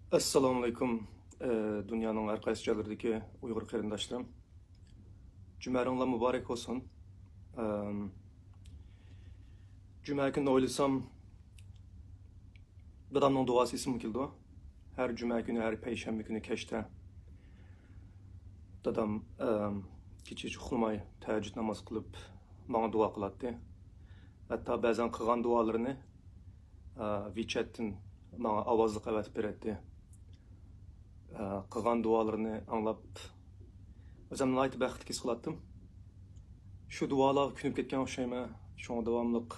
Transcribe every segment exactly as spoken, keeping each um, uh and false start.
ئەسسالامۇئەلەيكۇم، ئە، دۇنيانىڭ ھەر قايسى جايلىرىدىكى ئۇيغۇر قېرىنداشلىرىم. جۈمەرىڭلار مۇبارەك بولسۇن. ئەم، جۈمە كۈنىنى ئويلىسام، دادامنىڭ دۇئاسى ئېسىمگە كېلىدۇ. ھەر جۈمە كۈنى، ھەر پەيشەنبە كۈنى كەچتە دادام، ئەم، كېچىچە ئۇخلىماي تەھەججۇد ناماز قىلىپ ماڭا دۇئا قىلاتتى. ھەتتا بەزەن قىلغان دۇئالىرىنى، ئە، ۋىچەتتىن ماڭا ئاۋازلىق ئەۋەتىپ بېرەتتى. ئە، قىلغان دۇئالىرىنى ئاڭلاپ، ئۆزۈمنى ناھايىتى بەختلىك ھېس قىلاتتىم. شۇ دۇئالارغا كۆنۈپ كەتكەن ئوخشايمەن. شۇڭا داۋاملىق،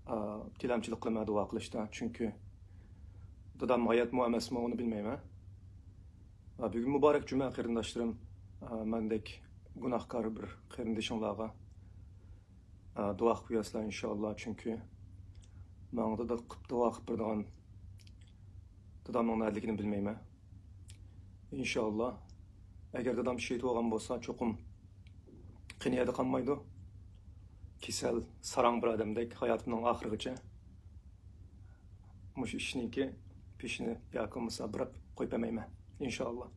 ئە، تىلەمچىلىك قىلىمەن دۇئا قىلىشتا. چۈنكى دادام ھاياتمۇ ئەمەسمۇ، ئۇنى بىلمەيمەن. ئە، بۈگۈن مۇبارەك جۈمە، قېرىنداشلىرىم. ئە، مەندەك گۇناھكار بىر قېرىندىشىڭلارغا، ئە، دۇئا قىلىپ قويارسىلەر ئىنشاللا. چۈنكى ماڭا دۇ-، دۇئا قىلىپ بېرىدىغان دادامنىڭ نەدىلىكىنى بىلمەيمەن. ئىنشاللا، ئەگەر دادام شېھىت بولغان بولسا، چوقۇم قېنى يەردە قالمايدۇ. كېسەل، ساراڭ بىر ئادەمدەك ھاياتىمنىڭ ئاخىرىغىچە مۇشۇ ئىشنىڭكى پېشىنى ياكى بولمىسا بىراپ قويۇپ بەرمەيمەن، ئىنشاللا.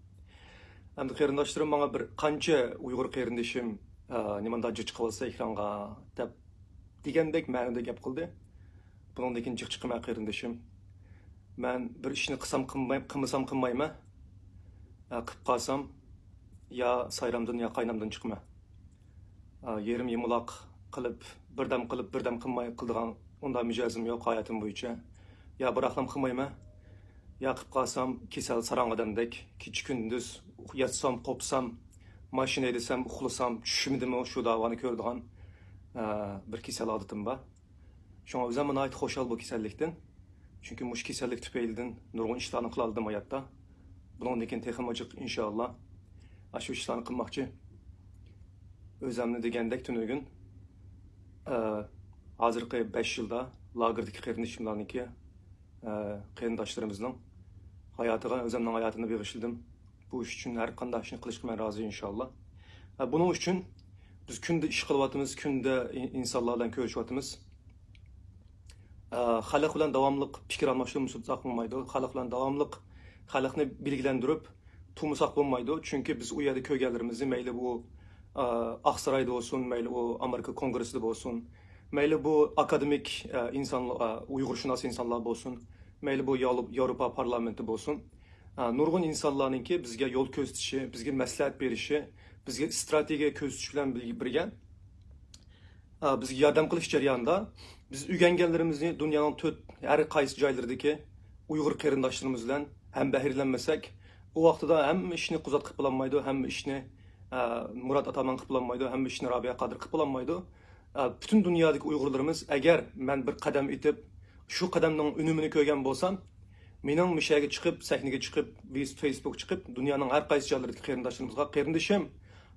ئەمدى قېرىنداشلىرىم ماڭا بىر قانچە ئۇيغۇر قېرىندىشىم، ئە، نېمانداق جىق چىقىۋالسا ئېكرانغا دەپ دېگەندەك مەنىدە گەپ قىلدى. بۇنىڭدىن كېيىن جىق چىقىمەن، قېرىندىشىم. مەن بىر ئىشنى قىلسام قىلماي-، قىلمىسام قىلمايمەن. ئە، قىلىپ قالسام يا سايرامدىن يا قاينامدىن چىقىمەن. ئە، يېرىم يېمىلاق قىلىپ، بىردەم قىلىپ، بىردەم قىلماي قىلىدىغان ئۇنداق مىجەزىم يوق ھاياتىم بويىچە. يا بىراقلام قىلمايمەن، يا قىلىپ قالسام كېسەل ساراڭ ئادەمدەك كېچە-كۈندۈز ياتسام، قوپسام، ماشىنا ھەيدىسەم، ئۇخلىسام، چۈشۈمدىمۇ شۇ داۋانى كۆرىدىغان، ئە، بىر كېسەل ئادىتىم بار. شۇڭا ئۆزۈممۇ ناھايىتى خۇشال بۇ كېسەللىكتىن. چۈنكى مۇشۇ كېسەللىك تۈپەيلىدىن نۇرغۇن ئىشلارنى قىلالىدىم ھاياتتا. بۇنىڭدىن كېيىن تېخىمۇ جىق، ئىنشاللا، ئاشۇ ئىشلارنى قىلماقچى. ئۆزۈمنى دېگەندەك تۈنۈگۈن، ئە، ھازىرقى بەش يىلدا لاگېردىكى قېرىندىشىملارنىڭكى، ئە، قېرىنداشلىرىمىزنىڭ ھاياتىغا ئۆزۈمنىڭ ھاياتىمنى بېغىشلىدىم. بۇ ئىش ئۈچۈن ھەر قانداق ئىشنى قىلىشقا مەن رازى، ئىنشاللا. ئە، بۇنىڭ ئۈچۈن بىز كۈندە ئىش قىلىۋاتىمىز، كۈندە ئىن-، ئىنسانلار بىلەن كۆرۈشۈۋاتىمىز. ئە، خەلق بىلەن داۋاملىق پىكىر ئالماشتۇرمىساق بولمايدۇ. خەلق بىلەن داۋاملىق خەلقنى بىلگىلەندۈرۈپ تۇرمىساق بولمايدۇ. چۈنكى بىز ئۇ يەردە كۆرگەنلىرىمىزنى، مەيلى بۇ، ئە، ئاقسارايدا بولسۇن، مەيلى ئۇ ئامېرىكا كونگرېسسىدا بولسۇن، مەيلى بۇ ئاكادېمىك، ئە، ئىنسانلار، ئە، ئۇيغۇرشۇناس ئىنسانلار بولسۇن، مەيلى بۇ ياۋ-، ياۋروپا پارلامېنتى بولسۇن، ئە، نۇرغۇن ئىنسانلارنىڭكى بىزگە يول كۆرسىتىشى، بىزگە مەسلىھەت بېرىشى، بىزگە ئىستراتېگىيە كۆرسىتىش بىلەن بىر-، بىرگە، ئە، بىزگە ياردەم قىلىش جەريانىدا بىز ئۆگەنگەنلىرىمىزنى دۇنيانىڭ تۆت، ھەر قايسى جايلىرىدىكى ئۇيغۇر قېرىنداشلىرىمىز بىلەن ھەمبەھىرلەنمىسەك، ئۇ ۋاقتىدا ھەممە ئىشنى قۇزات قىلىپ بولالمايدۇ، ھەممە ئىشنى، ئە، مۇرات ئاتامان قىلىپ بولالمايدۇ، ھەممە ئىشنى رابىيە قادىر قىلىپ بولالمايدۇ. ئە، پۈتۈن دۇنيادىكى ئۇيغۇرلىرىمىز، ئەگەر مەن بىر قەدەم ئېتىپ، شۇ قەدەمنىڭ ئۈنۈمىنى كۆرگەن بولسام، مېنىڭ مۇشۇ يەرگە چىقىپ، سەھنىگە چىقىپ، ۋىس-، فېيسبۇك چىقىپ، دۇنيانىڭ ھەر قايسى جايلىرىدىكى قېرىنداشلىرىمىزغا، «قېرىندىشىم،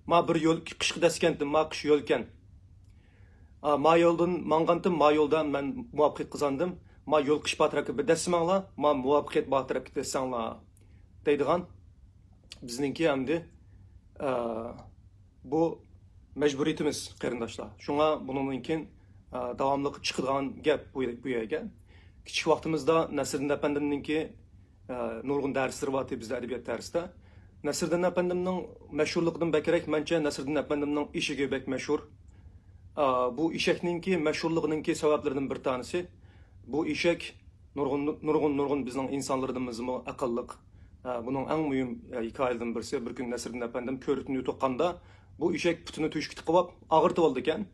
ما بىر يول، قىشقا دەسكەنتىم، ما قىش يولكەن. ئا، ما يولدىن ماڭغانتىم، ما يولدا مەن مۇۋەپپەقىيەت قازاندىم. ما يول قىش بار تەرەپكە بىر دەسسىمەڭلار، ما مۇۋەپپەقىيەت بار تەرەپكە دەسسەڭلار» دەيدىغان بىزنىڭكى ئەمدى، ئا، بۇ مەجبۇرىيىتىمىز، قېرىنداشلار. شۇڭا بۇنىڭدىن كېيىن، ئا، داۋاملىق چىقىدىغان گەپ بۇ، بۇ يەرگە. كىچىك ۋاقتىمىزدا نەسىردىن ئەپەندىمنىڭكى، ئا، نۇرغۇن دەرسلىرى بارتى بىزدە ئەدەبىيات دەرسىدە. نەسىردىن ئەپەندىمنىڭ مەشھۇرلۇقىدىن بەكرەك، مەنچە، نەسىردىن ئەپەندىمنىڭ ئېشىكى بەك مەشھۇر. ئا، بۇ ئېشەكنىڭكى مەشھۇرلۇقىنىڭكى سەۋەبلىرىدىن بىر تانىسى، بۇ ئېشەك نۇرغۇن، نۇرغۇن، نۇرغۇن بىزنىڭ ئىنسانلىرىمىزمۇ ئەقىللىق. ئا، بۇنىڭ ئەڭ مۇھىم، ئە، ھېكايىلىرىدىن بىرسى، بىر كۈنى نەسىردىن ئەپەندىم كۆرۈكتىن يۇتۇققاندا، بۇ ئېشەك پۇتىنى تۆشۈككە تىقىۋاپ ئاغرىتىۋالىدىكەن.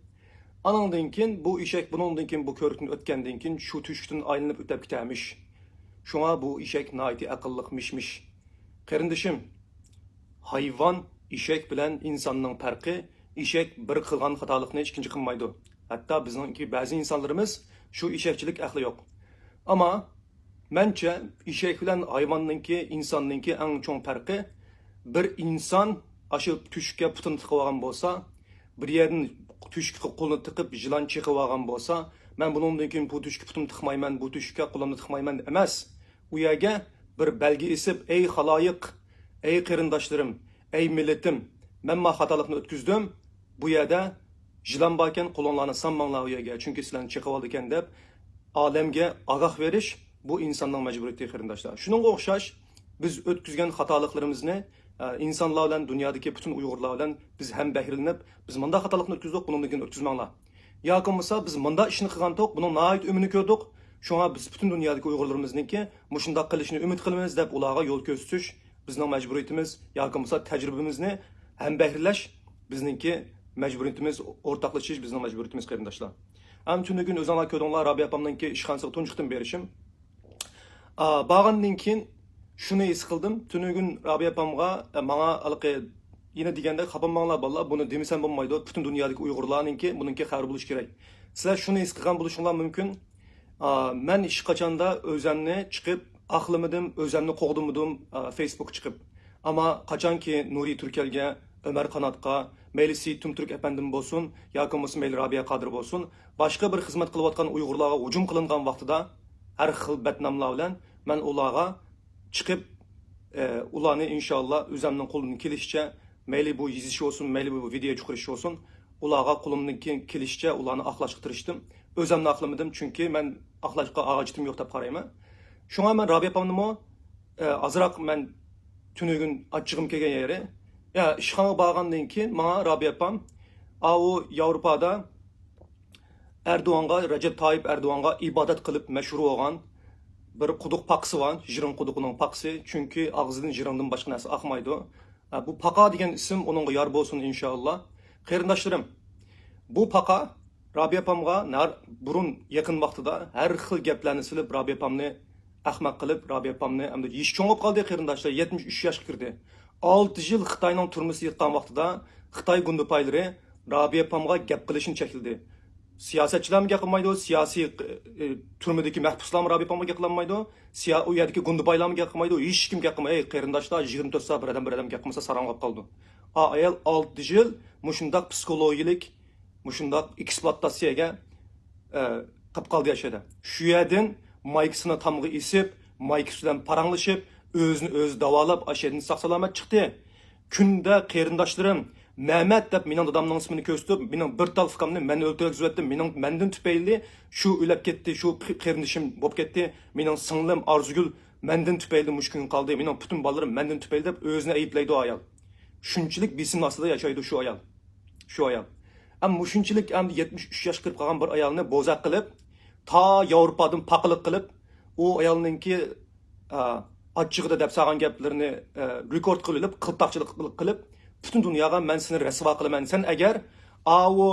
ئانىڭدىن كېيىن بۇ ئېشەك، بۇنىڭدىن كېيىن بۇ كۆرۈكتىن ئۆتكەندىن كېيىن شۇ تۆشۈكتىن ئايلىنىپ ئۆتەپ كېتەرمىش. شۇڭا بۇ ئېشەك ناھايىتى ئەقىللىق مىش-مىش. قېرىندىشىم، ھايۋان، ئېشەك بىلەن ئىنساننىڭ پەرقى، ئېشەك بىر قىلغان خاتالىقنى ئىككىنچى قىلمايدۇ. ھەتتا بىزنىڭكى بەزى ئىنسانلىرىمىز شۇ ئېشەكچىلىك ئەقلى يوق. ئەمما مەنچە، ئېشەك بىلەن ھايۋاننىڭكى، ئىنساننىڭكى ئەڭ چوڭ پەرقى، بىر ئىنسان ئاشۇ تۆشۈككە پۇتىنى تىقىۋالغان بولسا، بىر يەردىن تۆشۈككە قولىنى تىقىپ، يىلان چېقىۋالغان بولسا، مەن بۇنىڭدىن كېيىن بۇ تۆشۈككە پۇتۇمنى تىقمايمەن، بۇ تۆشۈككە قولۇمنى تىقمايمەن ئەمەس. ئۇ يەرگە بىر بەلگە ئېسىپ، ئەي خالايىق، ئەي قېرىنداشلىرىم، ئەي مىللىتىم، مەن ما خاتالىقنى ئۆتكۈزدۈم، بۇ يەردە يىلان باركەن، قولۇڭلارنى سالماڭلار ئۇ يەرگە، چۈنكى سىلەرنى چېقىۋالىدىكەن دەپ، ئالەمگە ئاگاھ بېرىش، بۇ ئىنساننىڭ مەجبۇرىيىتى، قېرىنداشلار. شۇنىڭغا ئوخشاش، بىز ئۆتكۈزگەن خاتالىقلىرىمىزنى، ئە، ئىنسانلار بىلەن، دۇنيادىكى پۈتۈن ئۇيغۇرلار بىلەن بىز ھەمبەھرىلىنىپ، بىز مۇنداق خاتالىقنى ئۆتكۈزدۇق، بۇنىڭدىن كېيىن ئۆتكۈزمەڭلار. ياكى بولمىسا، بىز مۇنداق ئىشنى قىلغانتۇق، بۇنىڭ ناھايىتى ئۈنۈمىنى كۆردۇق. شۇڭا بىز پۈتۈن دۇنيادىكى ئۇيغۇرلىرىمىزنىڭكى مۇشۇنداق قىلىشىنى ئۈمىد قىلىمىز دەپ ئۇلارغا يول كۆرسىتىش بىزنىڭ مەجبۇرىيىتىمىز، ياكى بولمىسا تەجرىبىمىزنى ھەمبەھىرلەش بىزنىڭكى مەجبۇرىيىتىمىز، ئورتاقلىشىش بىزنىڭ مەجبۇرىيىتىمىز، قېرىنداشلار. ئەمما تۈنۈگۈن ئۆزۈڭلار كۆردۈڭلار، رابىيە ئاپامنىڭكى ئىشخانىسىغا تۇنجى قېتىم بېرىشىم. ئا، بارغاندىن كېيىن شۇنى ھېس قىلدىم. تۈنۈگۈن رابىيە ئاپامغا، ئە، ماڭا ھېلىقى يەنە دېگەندەك، خاپا بولماڭلار بالىلار، بۇنى دېمىسەم بولمايدۇ. پۈتۈن دۇنيادىكى ئۇيغۇرلارنىڭكى بۇنىڭكى خەۋىرى بولۇشى كېرەك. سىلەر شۇنى ھېس قىلغان بولۇشۇڭلار مۇمكىن. ئا، مەن ھېچقاچاندا ئۆزەمنى چىقىپ ئاقلىمىدىم، ئۆزەمنى قوغدىمىدىم، ئا، فېيسبۇكقا چىقىپ. ئەمما قاچانكى نۇرى تۈركەلگە، ئۆمەر قاناتقا، مەيلى سېيىت تۈمتۈرك ئەپەندىم بولسۇن، ياكى بولمىسا مەيلى رابىيە قادىر بولسۇن، باشقا بىر خىزمەت قىلىۋاتقان ئۇيغۇرلارغا ھۇجۇم قىلىنغان ۋاقتىدا، ھەر خىل بەتناملار بىلەن مەن ئۇلارغا چىقىپ، ئە، ئۇلارنى ئىنشاللا ئۆزەمنىڭ قولىدىن كېلىشىچە، مەيلى بۇ يېزىش بولسۇن، مەيلى بۇ ۋىدېئو چىقىرىش بولسۇن، ئۇلارغا قولۇمدىن كېلىشىچە ئۇلارنى ئاقلاشقا تىرىشتىم. ئۆزەمنى ئاقلىمىدىم، چۈنكى مەن ئاقلاشقا ھاجىتىم يوق دەپ قارايمەن. شۇڭا مەن رابىيە ئاپامنىمۇ، ئە، ئازراق مەن تۈنۈگۈن ئاچچىقىم كەلگەن يېرى، يا، ئىشخانىغا بارغاندىن كېيىن ماڭا رابىيە ئاپام، ئاۋۇ ياۋروپادا ئەردوغانغا، رەجەپ تايىپ ئەردوغانغا ئىبادەت قىلىپ مەشھۇر بولغان بىر قۇدۇق پاقىسى بار، ژىرىڭ قۇدۇقىنىڭ پاقىسى، چۈنكى ئاغزىدىن ژىرىڭدىن باشقا نەرسە ئاقمايدۇ. ئە، بۇ پاقا دېگەن ئىسىم ئۇنىڭغا يار بولسۇن ئىنشاللا. قېرىنداشلىرىم، بۇ پاقا رابىيە ئاپامغا نەر-، بۇرۇن يېقىن ۋاقتىدا ھەر خىل گەپلەرنى سېلىپ، رابىيە ئاپامنى ئەخمەق قىلىپ، رابىيە ئاپامنى ئەمدى يېشى چوڭ بولۇپ قالدى، قېرىنداشلار، يەتمىش ئۈچ ياشقا كىردى. ئالتە يىل خىتاينىڭ تۈرمىسىدە ياتقان ۋاقتىدا خىتاي گۇندىپايلىرى رابىيە ئاپامغا گەپ قىلىشنى چەكلىدى. سىياسەتچىلەرمۇ گەپ قىلمايدۇ، سىياسىي، ئى، تۈرمىدىكى مەھبۇسلارمۇ رابىيە ئاپامغا گەپ قىلالمايدۇ، سىيا-، ئۇ يەردىكى گۇندىپايلارمۇ گەپ قىلمايدۇ، ھېچكىم گەپ قىلمايدۇ. ئەي قېرىنداشلار، يىگىرمە تۆت سائەت بىر ئادەم، بىر ئادەم گەپ قىلمىسا ساراڭ بولۇپ قالىدۇ. ئا ئايال ئالتە يىل مۇشۇنداق پسىخولوگىيىلىك، مۇشۇنداق ئېكسپلۇئاتاتسىيەگە، ئە، قېلىپ قالدى ئاشۇ يەردە. شۇ يەردىن مايكىسىنى تامغا ئېسىپ، مايكىسى بىلەن پاراڭلىشىپ، ئۆزىنى ئۆزى داۋالاپ، ئاشۇ يەردىن ساق-سالامەت چىقتى. كۈندە قېرىنداشلىرىم، مەمەت دەپ مېنىڭ دادامنىڭ ئىسمىنى كۆرسىتىپ، مېنىڭ بىر تال ئۇكامنى مەن ئۆلتۈرگۈزۈۋەتتىم. مېنىڭ، مەندىن تۈپەيلى شۇ ئۆلۈپ كەتتى، شۇ قېرىندىشىم بولۇپ كەتتى. مېنىڭ سىڭلىم ئارزۇگۈل مەندىن تۈپەيلى مۇشۇ كۈنگە قالدى. مېنىڭ پۈتۈن بالىلىرىم مەندىن تۈپەيلى دەپ ئۆزىنى ئەيىبلەيدۇ ئايال. شۇنچىلىك بېسىم ئاستىدا ياشايدۇ شۇ ئايال. شۇ ئايال. ئەمما مۇشۇنچىلىك ئەمدى يەتمىش ئۈچ ياشقا كىرىپ قالغان بىر ئايالنى بوزەك قىلىپ، تا ياۋروپادىن پاقىلىق قىلىپ، ئۇ ئايالنىڭكى، ئا، ئاچچىقىدا دەپ سالغان گەپلىرىنى، ئا، رېكورد قىلىپ، قىلتاقچىلىق قىلىپ، پۈتۈن دۇنياغا مەن سېنى رەسۋا قىلىمەن. سەن ئەگەر ئاۋۇ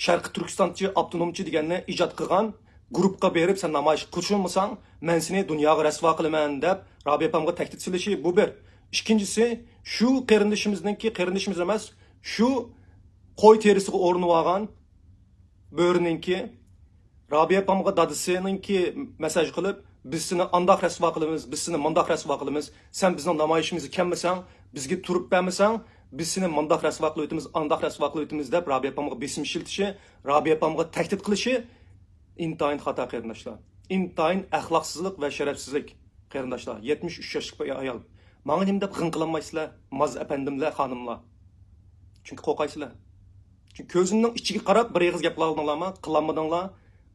شەرقىي تۈركىستانچى، ئاپتونومچى دېگەننى ئىجاد قىلغان گۇرۇپپىغا بېرىپ سەن نامايىش قوشۇلمىساڭ، مەن سېنى دۇنياغا رەسۋا قىلىمەن دەپ رابىيە ئاپامغا تەھدىت سېلىشى بۇ بىر. ئىككىنچىسى، شۇ قېرىندىشىمىزنىڭكى، قېرىندىشىمىز ئەمەس، شۇ قوي تېرىسىغا ئورىنىۋالغان بۆرىنىڭكى، رابىيە ئاپامغا دادىسىنىڭكى مەسساژ قىلىپ، «بىز سېنى ئانداق رەسۋا قىلىمىز، بىز سېنى مانداق رەسۋا قىلىمىز، سەن بىزنىڭ نامايىشىمىزغا كەلمىسەڭ، بىزگە تۇرۇپ بەرمىسەڭ، بىز سېنى مانداق رەسۋا قىلىۋېتىمىز، ئانداق رەسۋا قىلىۋېتىمىز» دەپ رابىيە ئاپامغا بېسىم ئىشلىتىشى، رابىيە ئاپامغا تەھدىت قىلىشى ئىنتايىن خاتا، قېرىنداشلار. ئىنتايىن ئەخلاقسىزلىق ۋە شەرەپسىزلىك، قېرىنداشلار. يەتمىش ئۈچ ياشلىق بىر ئايال. ماڭا نېمە دەپ غىڭ قىلالمايسىلەر، ماز ئەپەندىملەر، خانىملار؟ چۈنكى قورقايسىلەر. چۈنكى كۆزۈمنىڭ ئىچىگە قاراپ بىر ئېغىز گەپ قىلالمىدىڭلارمۇ؟ قىلالمىدىڭلار.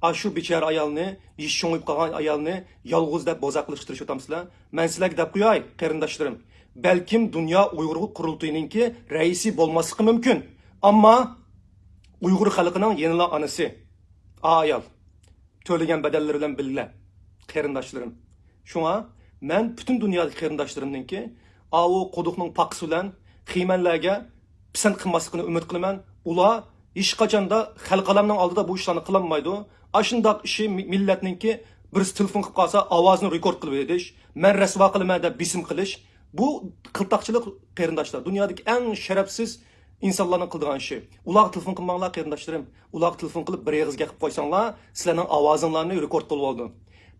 ئاشۇ بىچارە ئايالنى، يېشى چوڭىيىپ قالغان ئايالنى يالغۇز دەپ بوزەك قىلىشقا تىرىشىۋاتامسىلەر؟ مەن سىلەرگە دەپ قوياي، قېرىنداشلىرىم. بەلكىم دۇنيا ئۇيغۇر قۇرۇلتىيىنىڭكى رەئىسى بولماسلىقى مۇمكىن. ئەمما ئۇيغۇر خەلقىنىڭ يەنىلا ئانىسى. ئا ئايال. تۆلىگەن بەدەللىرى بىلەن بىللە، قېرىنداشلىرىم. شۇڭا مەن پۈتۈن دۇنيادىكى قېرىنداشلىرىمنىڭكى ئاۋۇ قۇدۇقنىڭ پاقىسى بىلەن خىمەنلەرگە پىسەنت قىلماسلىقىنى ئۈمىد قىلىمەن. ئۇلار ھېچقاچاندا خەلقئارانىڭ ئالدىدا بۇ ئىشلارنى قىلالمايدۇ. ئاشۇنداق ئىشى مىللەتنىڭكى بىرسى تېلېفون قىلىپ قالسا، ئاۋازىنى رېكورد قىلىپ ئېلىش، «مەن رەسۋا قىلىمەن» دەپ بېسىم قىلىش، بۇ قىلتاقچىلىق، قېرىنداشلار. دۇنيادىكى ئەڭ شەرەپسىز ئىنسانلارنىڭ قىلىدىغان ئىشى. ئۇلارغا تېلېفون قىلماڭلار، قېرىنداشلىرىم. ئۇلارغا تېلېفون قىلىپ بىر ئېغىز گەپ قىلىپ قويساڭلار، سىلەرنىڭ ئاۋازىڭلارنى رېكورد قىلىۋالىدۇ.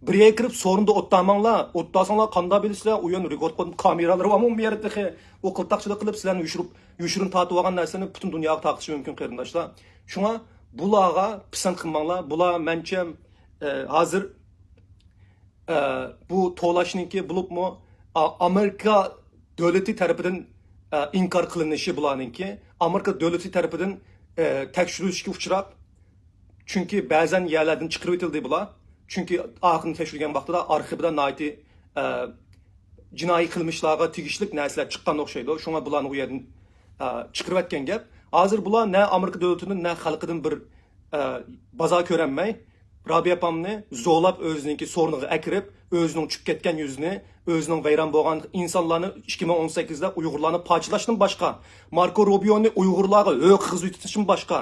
بىر يەرگە كىرىپ سورۇندا ئولتۇرماڭلار. ئولتۇرساڭلار قانداق بىلىسىلەر؟ ئۇ يەرنى رېكورد قىلىپ، كامېرالىرى بارمۇ بۇ يەردە تېخى؟ ئۇ قىلتاقچىلىق قىلىپ سىلەرنى يوشۇرۇپ، يوشۇرۇن تارتىۋالغان نەرسىنى پۈتۈن دۇنياغا تارقىتىشى مۇمكىن، قېرىنداشلار. شۇڭا بۇلارغا پىسەنت قىلماڭلار. بۇلار مەنچە، ئە، ھازىر ئە، بۇ تولاشنىڭكى بولۇپمۇ، ئا-، ئامېرىكا دۆلىتى تەرىپىدىن، ئە، ئىنكار قىلىنىشى بۇلارنىڭكى. ئامېرىكا دۆلىتى تەرىپىدىن، ئە، تەكشۈرۈشكە ئۇچراپ، چۈنكى بەزەن يەرلەردىن چىقىرىۋېتىلدى بۇلار. چۈنكى ئاخىرىنى تەكشۈرگەن ۋاقتىدا ئارخىپىدا ناھايىتى، ئە، جىنايى قىلمىشلارغا تېگىشلىك نەرسىلەر چىققان ئوخشايدۇ. شۇڭا بۇلارنى ئۇ يەردىن، ئە، چىقىرىۋەتكەن گەپ. ھازىر بۇلار نە ئامېرىكا دۆلىتىدىن، نە خەلقىدىن بىر، ئە، بازار كۆرەلمەي، رابىيە ئاپامنى زورلاپ ئۆزىنىڭكى سورۇنىغا ئەكىرىپ، ئۆزىنىڭ چۈشۈپ كەتكەن يۈزىنى، ئۆزىنىڭ ۋەيران بولغان ئىنسانلارنى، ئىككى مىڭ ئون سەككىزدە ئۇيغۇرلارنى پارچىلاشتىن باشقا، ماركو روبىيونى ئۇيغۇرلارغا ھۆ قىلغۇزۇۋېتىشتىن باشقا،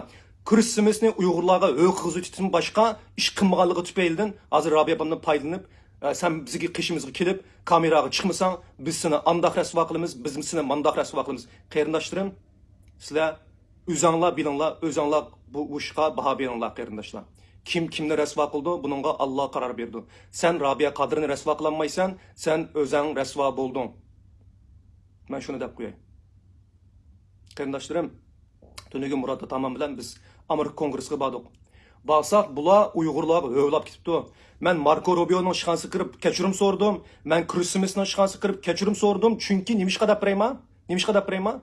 كرىس سمىتنى ئۇيغۇرلارغا ھۆ قىلغۇزۇۋېتىشتىن باشقا ئىش قىلمىغانلىقى تۈپەيلىدىن ھازىر رابىيە ئاپامدىن پايدىلىنىپ، ئە، سەن بىزگە قېشىمىزغا كېلىپ، كامېراغا چىقمىساڭ، بىز سېنى ئانداق رەسۋا قىلىمىز، بىز سېنى مانداق رەسۋا قىلىمىز. قېرىنداشلىرىم، سىلەر ئۆزەڭلار بىلىڭلار، ئۆزەڭلار بۇ ئىشقا باھا بېرىڭلار، قېرىنداشلار. كىم كىمنى رەسۋا قىلىدۇ، بۇنىڭغا ئاللا قارار بېرىدۇ. سەن رابىيە قادىرنى رەسۋا قىلالمايسەن، سەن ئۆزەڭ رەسۋا بولدۇڭ. مەن شۇنى دەپ قوياي. قېرىنداشلىرىم، تۈنۈگۈن مۇرات ئاتامان بىلەن بىز ئامېرىكا كونگرېسىغا باردۇق. بارساق، بۇلار ئۇيغۇرلارغا ھۆۋلاپ كېتىپتۇ. مەن ماركو روبىيونىڭ ئىشخانىسىغا كىرىپ كەچۈرۈم سورىدىم. مەن كرىس سمىتنىڭ ئىشخانىسىغا كىرىپ كەچۈرۈم سورىدىم. چۈنكى نېمىشقا دەپ بېرەيما؟ نېمىشقا دەپ بېرەيما؟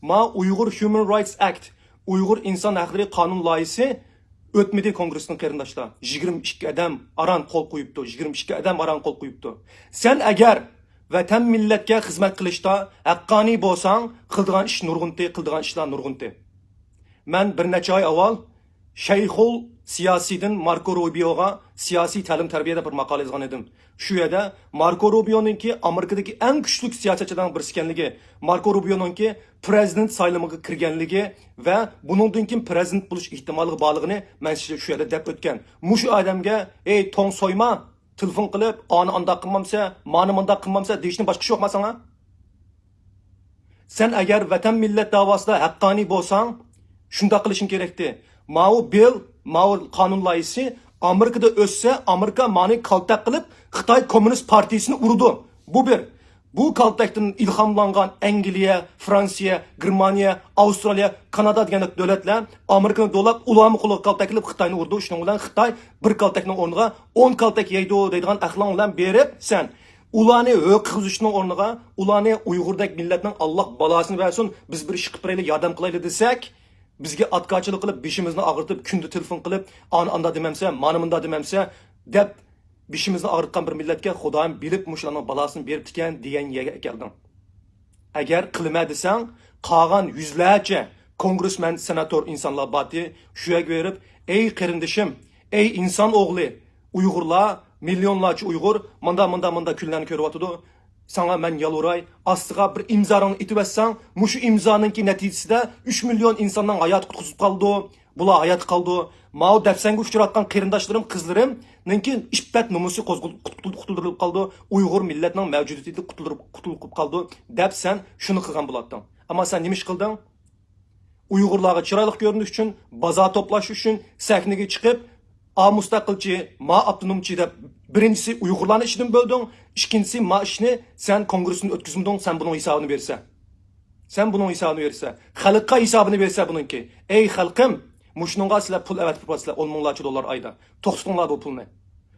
ما ئۇيغۇر ھيۇمەن رايتس ئەكت، ئۇيغۇر ئىنسان ھەقلىرى قانۇن لايىھىسى ئۆتمىدى كونگرېستىن، قېرىنداشلار. يىگىرمە ئىككى ئادەم ئاران قول قويۇپتۇ. يىگىرمە ئىككى ئادەم ئاران قول قويۇپتۇ. سەن ئەگەر ۋەتەن مىللەتكە خىزمەت قىلىشتا ھەققانىي بولساڭ، قىلىدىغان ئىش نۇرغۇنتى، قىلىدىغان ئىشلار نۇرغۇنتى. مەن بىر نەچچە ئاي ئاۋۋال شەيخۇل سىياسىيدىن ماركو روبىيوغا سىياسىي تەلىم تەربىيە دەپ بىر ماقالە يازغان ئىدىم. شۇ يەردە ماركو روبىيونىڭكى ئامېرىكىدىكى ئەڭ كۈچلۈك سىياسەتچىلەرنىڭ بىرسى ئىكەنلىكى، ماركو روبىيونىڭكى پىرېزىدېنت سايلىمىغا كىرگەنلىكى ۋە بۇنىڭدىن كېيىن پىرېزىدېنت بولۇش ئېھتىماللىقى بارلىقىنى مەن شۇ يەردە دەپ ئۆتكەن. مۇشۇ ئادەمگە، ئەي توڭ سويما، تېلېفون قىلىپ، ئانى ئانداق قىلمامسە، مانى مۇنداق قىلمامسە دېيىشتىن باشقا ئىش يوقما ساڭا؟ سەن ئەگەر ۋەتەن مىللەت داۋاسىدا ھەققانىي بولساڭ، شۇنداق قىلىشىڭ كېرەكتى. ماۋۇ بىل، ماۋۇ قانۇن لايىھىسى ئامېرىكىدا ئۆتسە، ئامېرىكا مانى كالتەك قىلىپ، خىتاي كوممۇنىست پارتىيىسىنى ئۇرىدۇ. بۇ بىر. بۇ كالتەكتىن ئىلھاملانغان ئەنگلىيە، فرانسىيە، گېرمانىيە، ئاۋسترالىيە، كانادا دېگەندەك دۆلەتلەر ئامېرىكىنى دولاپ، ئۇلارمۇ قولىغا كالتەك ئېلىپ خىتاينى ئۇرىدۇ. شۇنىڭ بىلەن خىتاي بىر كالتەكنىڭ ئورنىغا ئون كالتەك يەيدۇ دەيدىغان ئەقلىڭ بىلەن بېرىپ سەن ئۇلارنى ھۆ قىلغۇزۇشنىڭ ئورنىغا، ئۇلارنى ئۇيغۇردەك مىللەتنىڭ ئاللاھ بالاسىنى بەرسۇن، بىز بىر ئىش قىلىپ بېرەيلى، ياردەم قىلايلى دېسەك، بىزگە ئاتكاچىلىق قىلىپ، بېشىمىزنى ئاغرىتىپ، كۈندە تېلېفون قىلىپ، ئانا ئاندا دېمەمسە، مانا مۇندا دېمەمسە دەپ، بېشىمىزنى ئاغرىتقان بىر مىللەتكە خۇدايىم بىلىپ مۇشۇلارنىڭ بالاسىنى بېرىپتىكەن دېگەن يەرگە ئەكەلدىڭ. ئەگەر قىلىمەن دېسەڭ، قالغان يۈزلەرچە كونگرېسمەن، سېناتور ئىنسانلار بارتى، شۇ يەرگە بېرىپ، ئەي قېرىندىشىم، ئەي ئىنسان ئوغلى، ئۇيغۇرلار، مىليونلارچە ئۇيغۇر ماندا، ماندا، ماندا كۈنلەرنى كۆرۈۋاتىدۇ. ساڭا مەن يالۋۇراي، ئاستىغا بىر ئىمزاڭنى ئېتىۋەتسەڭ، مۇشۇ ئىمزانىڭكى نەتىجىسىدە ئۈچ مىليون ئىنساننىڭ ھاياتى قۇتقۇزۇپ قالىدۇ. بۇلار ھايات قالىدۇ. ماۋۇ دەپسەنگە ئۇچراتقان قېرىنداشلىرىم، قىزلىرىم نىڭكى ئىپپەت نومۇسى قوزغىلىپ قۇتۇل-، قۇتۇلدۇرۇلۇپ قالىدۇ. ئۇيغۇر مىللەتنىڭ مەۋجۇدىيىتى قۇتۇلدۇرۇپ، قۇتۇلۇپ قالىدۇ دەپ سەن شۇنى قىلغان بولاتتىڭ. ئەمما سەن نېمە ئىش قىلدىڭ؟ ئۇيغۇرلارغا چىرايلىق كۆرۈنۈش ئۈچۈن، بازار توپلاش ئۈچۈن سەھنىگە چىقىپ، ئا مۇستەقىلچى، ما ئاپتونومچى دەپ بىرىنچىسى ئۇيغۇرلارنى ئىشىدىن بۆلدۈڭ، ئىككىنچىسى ما ئىشنى سەن كونگرېستىن ئۆتكۈزمىدىڭ، سەن بۇنىڭ ھېسابىنى بېرىسەن. سەن بۇنىڭ ھېسابىنى بېرىسەن. خەلققە ھېسابىنى بېرىسەن بۇنىڭكى. ئەي خەلقىم، مۇشۇنىڭغا سىلەر پۇل ئەۋەتىپ تۇرۇپسىلەر، ئون مىڭلارچە دوللار ئايدا. توختىتىڭلار بۇ پۇلنى.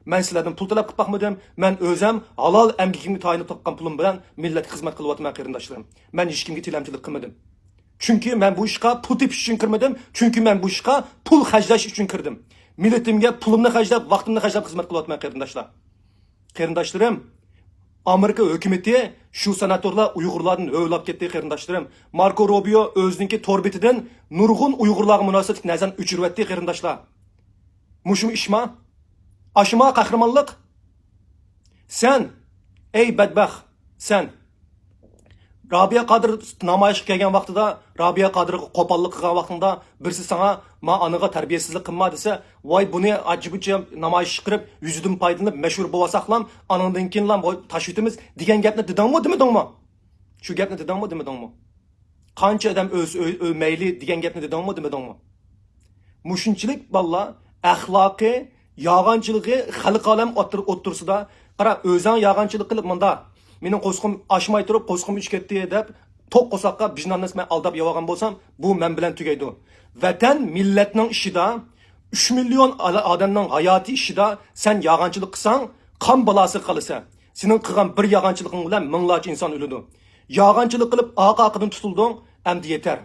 مەن سىلەردىن پۇل تەلەپ قىلىپ باقمىدىم. مەن ئۆزەم ھالال ئەمگىكىمگە تايىنىپ تاپقان پۇلۇم بىلەن مىللەتكە خىزمەت قىلىۋاتىمەن، قېرىنداشلىرىم. مەن ھېچكىمگە تىلەمچىلىك قىلمىدىم. چۈنكى مەن بۇ ئىشقا پۇل تېپىش ئۈچۈن كىرمىدىم. چۈنكى مەن بۇ ئىشقا پۇل خەجلەش ئۈچۈن كىردىم. مىللىتىمگە پۇلۇمنى خەجلەپ، ۋاقتىمنى خەجلەپ خىزمەت قىلىۋاتىمەن، قېرىنداشلار. قېرىنداشلىرىم، ئامېرىكا ھۆكۈمىتى، شۇ سېناتورلار ئۇيغۇرلاردىن ھۆۋلاپ كەتتى، قېرىنداشلىرىم. ماركو روبىيو ئۆزىنىڭكى تور بېتىدىن نۇرغۇن ئۇيغۇرلارغا مۇناسىۋەتلىك نەرسىنى ئۆچۈرۈۋەتتى، قېرىنداشلار. مۇشۇمۇ ئىشما؟ ئاشۇما قەھرىمانلىق؟ سەن، ئەي بەدبەخت، سەن. رابىيە قادىر نامايىشقا كەلگەن ۋاقتىدا، رابىيە قادىرغا قوپاللىق قىلغان ۋاقتىڭدا، بىرسى ساڭا، ما ئانىغا تەربىيەسىزلىك قىلما دېسە، ۋاي بۇنى ئاجىبىچە نامايىش چىقىرىپ، يۈزىدىن پايدىلىنىپ، مەشھۇر بولۇۋالساقلام، ئانىڭدىن كېيىنلا تاشلىۋېتىمىز دېگەن گەپنى دېدىڭمۇ، دېمىدىڭمۇ؟ شۇ گەپنى دېدىڭمۇ، دېمىدىڭمۇ؟ قانچە ئادەم ئۆلسە ئۆل-، ئۆلمەيلى دېگەن گەپنى دېدىڭمۇ، دېمىدىڭمۇ؟ مۇشۇنچىلىك بالىلار ئەخلاقى، يالغانچىلىقى خەلق ئالەم ئوتتۇر-، ئوتتۇرىسىدا، قارا، ئۆزۈڭ يالغانچىلىق قىلىپ مۇندا، مېنىڭ قورسىقىم ئاچماي تۇرۇپ، قورسىقىم ئېچىپ كەتتى دەپ، توق قورساققا بىژناننىس مەن ئالداپ يەۋالغان بولسام، بۇ مەن بىلەن تۈگەيدۇ. ۋەتەن، مىللەتنىڭ ئىشىدا، ئۈچ مىليون ئا-، ئادەمنىڭ ھاياتى ئىشىدا سەن يالغانچىلىق قىلساڭ، قان بالاسىغا قالىسەن. سېنىڭ قىلغان بىر يالغانچىلىقىڭ بىلەن مىڭلارچە ئىنسان ئۆلىدۇ. يالغانچىلىق قىلىپ، ئارقا-ئارقىدىن تۇتۇلدۇڭ، ئەمدى يېتەر.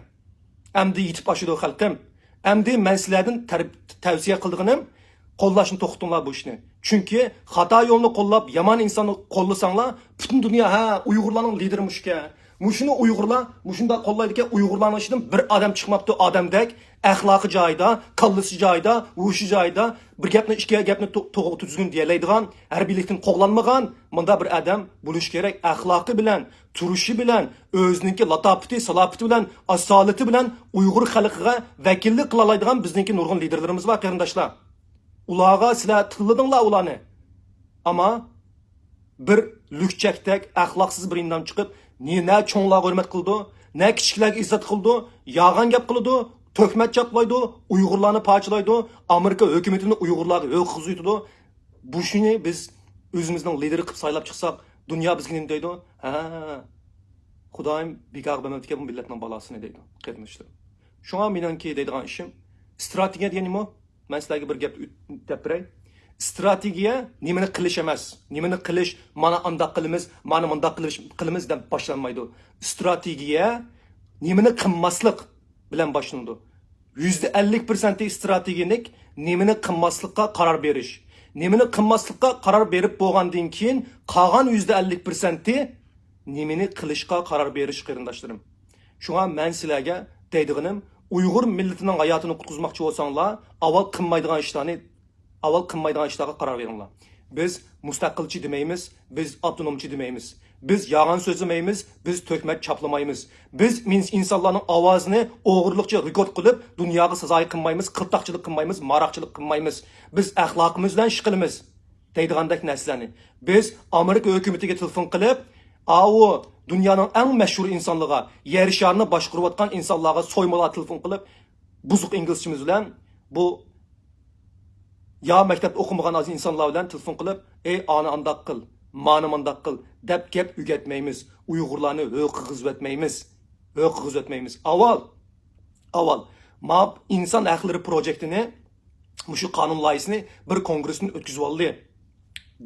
ئەمدى يېتىپ ئاشىدۇ خەلقىم. ئەمدى مەن سىلەردىن تەر-، تەۋسىيە قىلىدىغىنىم، قوللاشنى توختىتىڭلار بۇ ئىشنى. چۈنكى خاتا يولنى قوللاپ، يامان ئىنساننى قوللىساڭلار، پۈتۈن دۇنيا، ھە، ئۇيغۇرلارنىڭ لىدېرى مۇشۇكەن. مۇشۇنى ئۇيغۇرلار مۇشۇنداق قوللايدىكەن، ئۇيغۇرلارنىڭ ئىچىدىن بىر ئادەم چىقماپتۇ، ئادەمدەك، ئەخلاقى جايىدا، كاللىسى جايىدا، ھوشى جايىدا، بىر گەپنى ئىككى گەپنى تو-، توغرا تۈزگۈن دېيەلەيدىغان، ھەربىيلىكتىن قوغلانمىغان مۇنداق بىر ئادەم بولۇشى كېرەك. ئەخلاقى بىلەن، تۇرۇشى بىلەن، ئۆزىنىڭكى لاتاپىتى، سالاپىتى بىلەن، ئاسالىتى بىلەن ئۇيغۇر خەلقىگە ۋەكىللىك قىلالايدىغان بىزنىڭكى نۇرغۇن لىدېرلىرىمىز بار، قېرىنداشلار. ئۇلارغا سىلەر تىللىدىڭلار ئۇلارنى. ئەمما بىر لۈكچەكتەك، ئەخلاقسىز بىر ئىندام چىقىپ، نى-، نە چوڭلارغا ھۆرمەت قىلىدۇ، نە كىچىكلەرگە ئىززەت قىلىدۇ، يالغان گەپ قىلىدۇ، تۆھمەت چاپلايدۇ، ئۇيغۇرلارنى پارچىلايدۇ، ئامېرىكا ھۆكۈمىتىنى ئۇيغۇرلارغا ھۆ قىلغۇزۇۋېتىدۇ. بۇشۇنى بىز ئۆزىمىزنىڭ لىدېرى قىلىپ سايلاپ چىقساق، دۇنيا بىزگە نېمە دەيدۇ؟ ھە، خۇدايىم بىكارغا بەرمەپتىكەن بۇ مىللەتنىڭ بالاسىنى دەيدۇ، قېرىنداشلار. شۇڭا مېنىڭكى دەيدىغان ئىشىم، ئىستراتېگىيە دېگەن نېمە؟ مەن سىلەرگە بىر گەپ ئۆت-، دەپ بېرەي. ئىستراتېگىيە نېمىنى قىلىش ئەمەس. نېمىنى قىلىش، مانا ئانداق قىلىمىز، مانا مۇنداق قىلىش، قىلىمىز دەپ باشلانمايدۇ. ئىستراتېگىيە نېمىنى قىلماسلىق بىلەن باشلىنىدۇ. يۈزدە ئەللىك پىرسەنتى ئىستراتېگىيەلىك نېمىنى قىلماسلىققا قارار بېرىش. نېمىنى قىلماسلىققا قارار بېرىپ بولغاندىن كېيىن، قالغان يۈزدە ئەللىك پىرسەنتى نېمىنى قىلىشقا قارار بېرىش، قېرىنداشلىرىم. شۇڭا مەن سىلەرگە دەيدىغىنىم، ئۇيغۇر مىللىتىنىڭ ھاياتىنى قۇتقۇزماقچى بولساڭلار، ئاۋۋال قىلمايدىغان ئىشلارنى، ئاۋۋال قىلمايدىغان ئىشلارغا قارار بېرىڭلار. بىز مۇستەقىلچى دېمەيمىز، بىز ئاپتونومچى دېمەيمىز. بىز يالغان سۆزلىمەيمىز، بىز تۆھمەت چاپلىمايمىز. بىز مىن-، ئىنسانلارنىڭ ئاۋازىنى ئوغرىلىقچە رېكورد قىلىپ، دۇنياغا سازايى قىلمايمىز، قىلتاقچىلىق قىلمايمىز، ماراقچىلىق قىلمايمىز. بىز ئەخلاقىمىز بىلەن ئىش قىلىمىز. دەيدىغاندەك نەرسىلەرنى. بىز ئامېرىكا ھۆكۈمىتىگە تېلېفون قىلىپ، ئاۋۇ دۇنيانىڭ ئەڭ مەشھۇر ئىنسانلىرىغا، يەر شارىنى باشقۇرۇۋاتقان ئىنسانلارغا، سويمىلارغا تېلېفون قىلىپ، بۇزۇق ئىنگلىزچىمىز بىلەن بۇ يا مەكتەپتە ئوقۇمىغان ئاز ئىنسانلار بىلەن تېلېفون قىلىپ، ئەي، ئانى ئانداق قىل، مانى مانداق قىل، دەپ گەپ ئۆگەتمەيمىز. ئۇيغۇرلارنى ھۆ قىلغۇزۇۋەتمەيمىز. ھۆ قىلغۇزۇۋەتمەيمىز. ئاۋۋال، ئاۋۋال، ما ئىنسان ھەقلىرى پروجېكتىنى مۇشۇ قانۇن لايىھىسىنى بىر كونگرېستىن ئۆتكۈزۈۋالدى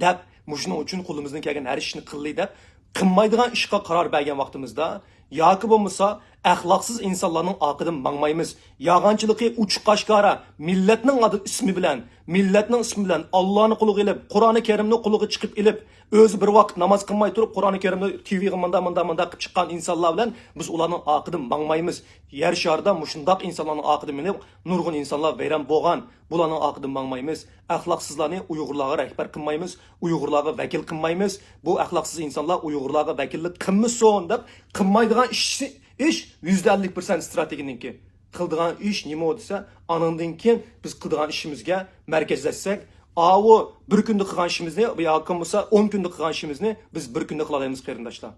دەپ، مۇشۇنىڭ ئۈچۈن قولىمىزدىن كەلگەن ھەر ئىشنى قىلدى دەپ، قىلمايدىغان ئىشقا قارار بەرگەن ۋاقتىمىزدا، ياكى بولمىسا ئەخلاقسىز ئىنسانلارنىڭ ئارقىدىن ماڭمايمىز. يالغانچىلىقى ئوچۇق ئاشكارا، مىللەتنىڭ ئاد-، ئىسمى بىلەن، مىللەتنىڭ ئىسمى بىلەن ئاللانى قولىغا ئېلىپ، قۇرئانى كەرىمنى قولىغا چىقىپ ئېلىپ، ئۆزى بىر ۋاقىت ناماز قىلماي تۇرۇپ، قۇرئانى كەرىمنى تىۋىغا مۇنداق، مۇنداق، مۇنداق قىلىپ چىققان ئىنسانلار بىلەن بىز ئۇلارنىڭ ئارقىدىن ماڭمايمىز. يەر شارىدا مۇشۇنداق ئىنسانلارنىڭ ئارقىدىن مېڭىپ، نۇرغۇن ئىنسانلار ۋەيران بولغان. بۇلارنىڭ ئارقىدىن ماڭمايمىز. ئەخلاقسىزلارنى ئۇيغۇرلارغا رەھبەر قىلمايمىز، ئۇيغۇرلارغا ۋەكىل قىلمايمىز. بۇ ئەخلاقسىز ئىنسانلار ئۇيغۇرلارغا ۋەكىللىك قىلمىسۇن دەپ، قىلمايدىغان ئىش، ئىش يۈزدە ئەللىك پىرسەنت ئىستراتېگىيەنىڭكى. قىلىدىغان ئىش نېمە دېسە، ئانىڭدىن كېيىن بىز قىلىدىغان ئىشىمىزگە مەركەزلەشسەك، ئاۋۇ بىر كۈندە قىلغان ئىشىمىزنى ياكى بولمىسا ئون كۈندە قىلغان ئىشىمىزنى بىز بىر كۈندە قىلالايمىز، قېرىنداشلار.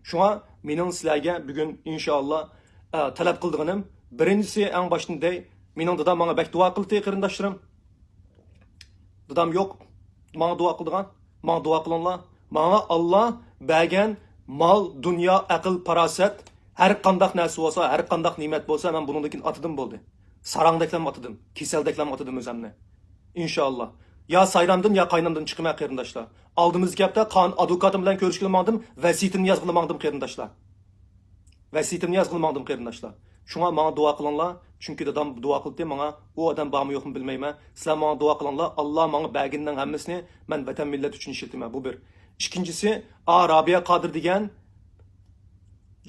شۇڭا مېنىڭ سىلەرگە بۈگۈن، ئىنشائاللا، ئە، تەلەپ قىلىدىغىنىم، بىرىنچىسى، ئەڭ باشتىن دەي، مېنىڭ دادام ماڭا بەك دۇئا قىلدى، قېرىنداشلىرىم. دادام يوق، ماڭا دۇئا قىلىدىغان. ماڭا دۇئا قىلىڭلار. ماڭا ئاللا بەرگەن مال، دۇنيا، ئەقىل، پاراسەت، ھەر قانداق نەرسە بولسا، ھەر قانداق نېمەت بولسا، مەن بۇنىڭدىن كېيىن ئاتىدىم بولدى. ساراڭدەكلەرمۇ ئاتىدىم، كېسەلدەكلەرمۇ ئاتىدىم ئۆزۈمنى. ئىنشائاللا. يا سايرامدىن، يا قاينامدىن چىقىمەن، قېرىنداشلار. ئالدىمىزدىكى ھەپتە قانۇن ئادۋوكاتىم بىلەن كۆرۈشكىلى ماڭدىم، ۋەسىيىتىمنى يازغىلى ماڭدىم، قېرىنداشلار. ۋەسىيىتىمنى يازغىلى ماڭدىم، قېرىنداشلار. شۇڭا ماڭا دۇئا قىلىڭلار، چۈنكى دادام دۇئا قىلدى ماڭا، ئۇ ئادەم بارمۇ يوقمۇ بىلمەيمەن. سىلەر ماڭا دۇئا قىلىڭلار، ئاللا ماڭا بەرگىنىنىڭ ھەممىسىنى مەن ۋەتەن مىللەت ئۈچۈن ئىشلىتىمەن، بۇ بىر. ئىككىنچىسى، ئا، رابىيە قادىر دېگەن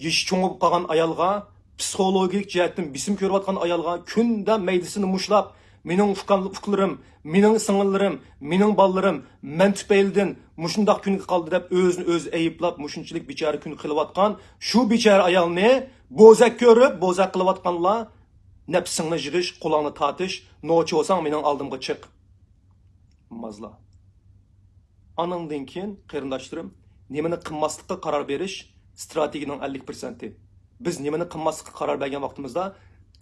يېشى چوڭ بولۇپ قالغان ئايالغا، پسىخولوگىك جەھەتتىن بېسىم كۆرۈۋاتقان ئايالغا كۈندە مەيدىسىنى مۇشلاپ، مېنىڭ ئۇكام-، ئۇكىلىرىم، مېنىڭ سىڭىللىرىم، مېنىڭ بالىلىرىم مەن تۈپەيلىدىن مۇشۇنداق كۈنگە قالدى دەپ ئۆزىنى ئۆزى ئەيىبلەپ، مۇشۇنچىلىك بىچارە كۈن قىلىۋاتقان شۇ بىچارە ئايالنى بوزەك كۆرۈپ، بوزەك قىلىۋاتقانلار، نەپسىڭنى يىغىش، قولۇڭنى تارتىش، نوچى بولساڭ مېنىڭ ئالدىمغا چىق. مازلا. ئانىڭدىن كېيىن، قېرىنداشلىرىم، نېمىنى قىلماسلىققا قارار بېرىش ئىستراتېگىيەنىڭ ئەللىك پىرسەنتى. بىز نېمىنى قىلماسلىققا قارار بەرگەن ۋاقتىمىزدا،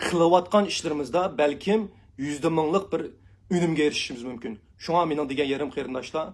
قىلىۋاتقان ئىشلىرىمىزدا بەلكىم يۈزدە مىڭلىق بىر ئۈنۈمگە ئېرىشىشىمىز مۇمكىن. شۇڭا مېنىڭ دېگەن يېرىم، قېرىنداشلار،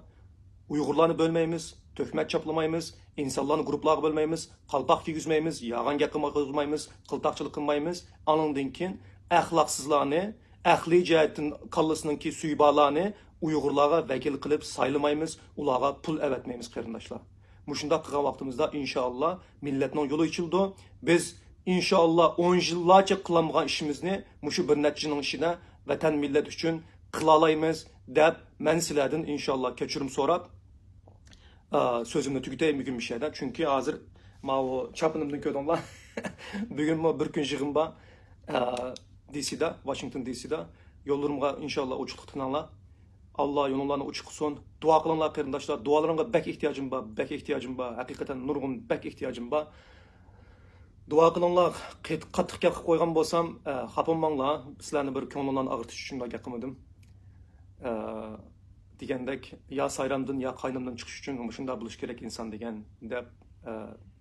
ئۇيغۇرلارنى بۆلمەيمىز، تۆھمەت چاپلىمايمىز، ئىنسانلارنى گۇرۇپپىلارغا بۆلمەيمىز، قالپاق كىيگۈزمەيمىز، يالغان گەپ قىلمايمىز، قىلتاقچىلىق قىلمايمىز. ئانىڭدىن كېيىن ئەخلاقسىزلارنى، ئەقلىي جەھەتتىن كاللىسىنىڭكى سۈيى بارلارنى ئۇيغۇرلارغا ۋەكىل قىلىپ سايلىمايمىز، ئۇلارغا پۇل ئەۋەتمەيمىز، قېرىنداشلار. مۇشۇنداق قىلغان ۋاقتىمىزدا، ئىنشائاللا، مىللەتنىڭ يولى ئېچىلىدۇ. بىز، ئىنشائاللا، ئون يىللارچە قىلالمىغان ئىشىمىزنى مۇشۇ بىر نەچچە يىلنىڭ ئىچىدە ۋەتەن، مىللەت ئۈچۈن قىلالايمىز. دەپ، مەن سىلەردىن ئىنشاللا كەچۈرۈم سوراپ، ئا، سۆزۈمنى تۈگىتەي بۈگۈن مۇشۇ يەردە. چۈنكى ھازىر ماۋۇ چاپىنىمدىن كۆردۈڭلار. بۈگۈنمۇ بىر كۈن يىغىن بار. ئا، دى سىدا، ۋاشىنگتون دى سىدا. يوللىرىمغا ئىنشاللا ئوچۇقلۇق تىناڭلار. ئاللا يولۇڭلارنى ئوچۇق قىلسۇن. دۇئا قىلىڭلار قېرىنداشلار. دۇئالىرىڭغا بەك ئېھتىياجىم بار، بەك ئېھتىياجىم بار. ھەقىقەتەن نۇرغۇن بەك ئېھتىياجىم بار. دۇئا قىلىڭلار. قېت-، قاتتىق گەپ قىلىپ قويغان بولسام، ئە، خاپا بولماڭلار. سىلەرنى بىر كۆڭلۈڭلارنى ئاغرىتىش ئۈچۈن بىر گەپ قىلمىدىم. ئە، دېگەندەك، يا سايرامدىن، يا قاينىمدىن چىقىش ئۈچۈن مۇشۇنداق بولۇش كېرەك ئىنسان دېگەن دەپ، ئە،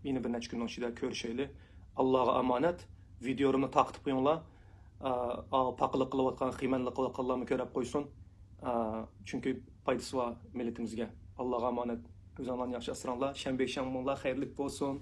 يەنە بىر نەچچە كۈننىڭ ئىچىدە كۆرۈشەيلى. ئاللاغا ئامانەت. ۋىدىيولىرىمنى تارقىتىپ قويۇڭلار. ئە، ئاۋۇ پاقىلىق قىلىۋاتقان، قىيمەنلىك قىلىۋاتقانلارمۇ كۆرۈپ قويسۇن. ئە، چۈنكى پايدىسى بار مىللىتىمىزگە. ئاللاغا ئامانەت. ئۆزۈڭلارنى ياخشى ئاسراڭلار. شەنبە يەكشەنبىڭلار خەيرلىك بولسۇن.